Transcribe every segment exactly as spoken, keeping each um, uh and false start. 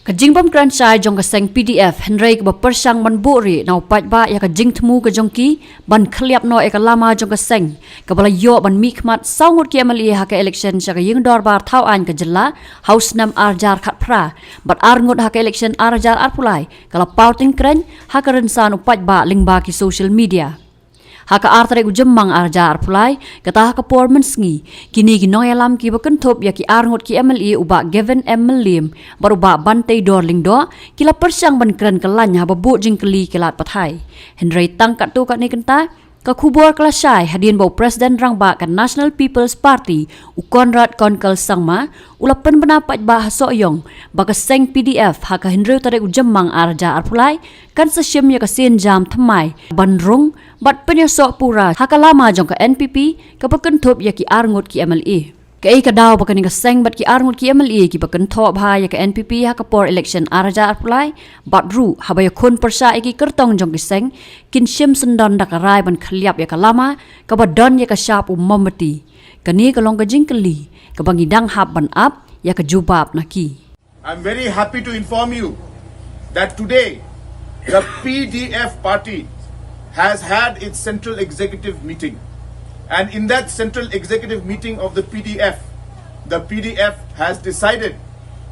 Ka jingbym kren shai jong ka seng P D F hynrei kaba pyrshang ban buhrieh na u paidbah ïa ka jingthmu ka jong ki ban khylliap noh ïa ka lama jong ka seng, kaba la ïoh ban mihkhmat saw ngut ki M L A ha ka election sha ka ïing dorbar thaw aiñ ka jylla ha u snem ar hajar khatphra bad ar ngut ha ka election ar hajar arphew lai, ka la paw tyngkrein ha ka rynsan u paidbah lyngba ki social media. Ha ka ar tarik u Jymmang ar hajar arphew lai, kata ha ka por mynsngi, kine ki nongïalam kiba kynthup ïa ki ar ngut ki M L A, u Bah Gavin M Mylliem bad u Bah Banteidor Lyngdoh, ki la pyrshang ban kren kyllain haba buh jingkylli ki lad pathai. Hynrei tang katto katne kynta, ka khubor ka la shai hadien ba u President Rangbah ka National People's Party, u Conrad Konkal Sangma, u la pynbna paidbah ha Sohiong ba ka seng P D F ha ka hynriew tarik u Jymmang ar hajar arphew lai kan sa shim ïa ka sienjam thymmai ban rung bad pynïasoh pura ha ka lama jong ka N P P kaba kynthup ïa ki ar ngut ki M L A. Kaei ka daw ba kane ka seng bad ki ar ngut ki M L A kiba kynthoh bha ïa ka N P P ha ka por election ar hajar arphew lai, bad ruh haba ïakhun pyrshah ïa ki kyrtong jong ki seng, kin shim syndon da ka rai ban khylliap ïa ka lama kaba don ïa ka shap u mombati. Kane ka long ka jingkylli kaba ngi dang hap ban ap ïa ka jubab na ki. I'm very happy to inform you that today the P D F party has had its central executive meeting. And in that central executive meeting of the P D F, the P D F has decided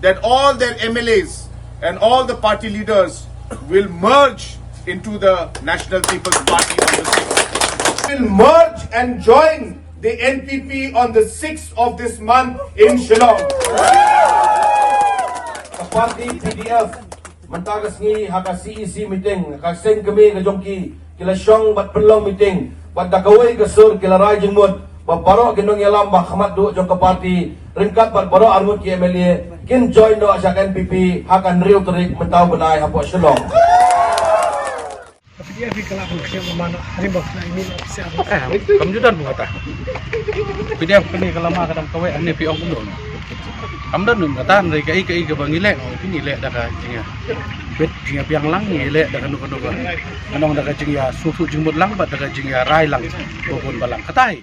that all their M L As and all the party leaders will merge into the National People's Party on the sixth. Will merge and join the N P P on the sixth of this month in Shillong. Ka party P D F mynta ka sngi ha ka C E C meeting, ka seng kmie ka jong ki, ki la shong bad pynlong meeting bad da kawei ka sur ki la rai jingmut ba baroh ki nongïalam ba khmat duh jong ka party ryngkat bad baroh arngut ki M L A kin join noh sha ka N P P ha ka hynriew tarik mynta u bnai hapoh Shillong. P D F ka la kham khia ma na harim ba khna ini na officer. Eh, kam ju don bun kata. P D F kane ka lama ka dang kawei, ane phi ong kumno. Kam don bun kata, hynrei kaei kaei kaba ngi leh, ngi leh da ka jingïa. Bit jingïabiang lang ngi leh da kano kano ka. Ngan ong da ka jingïasngewthuh jingmut lang bad da ka jingïarai lang ba bun ba lang. Kata hi.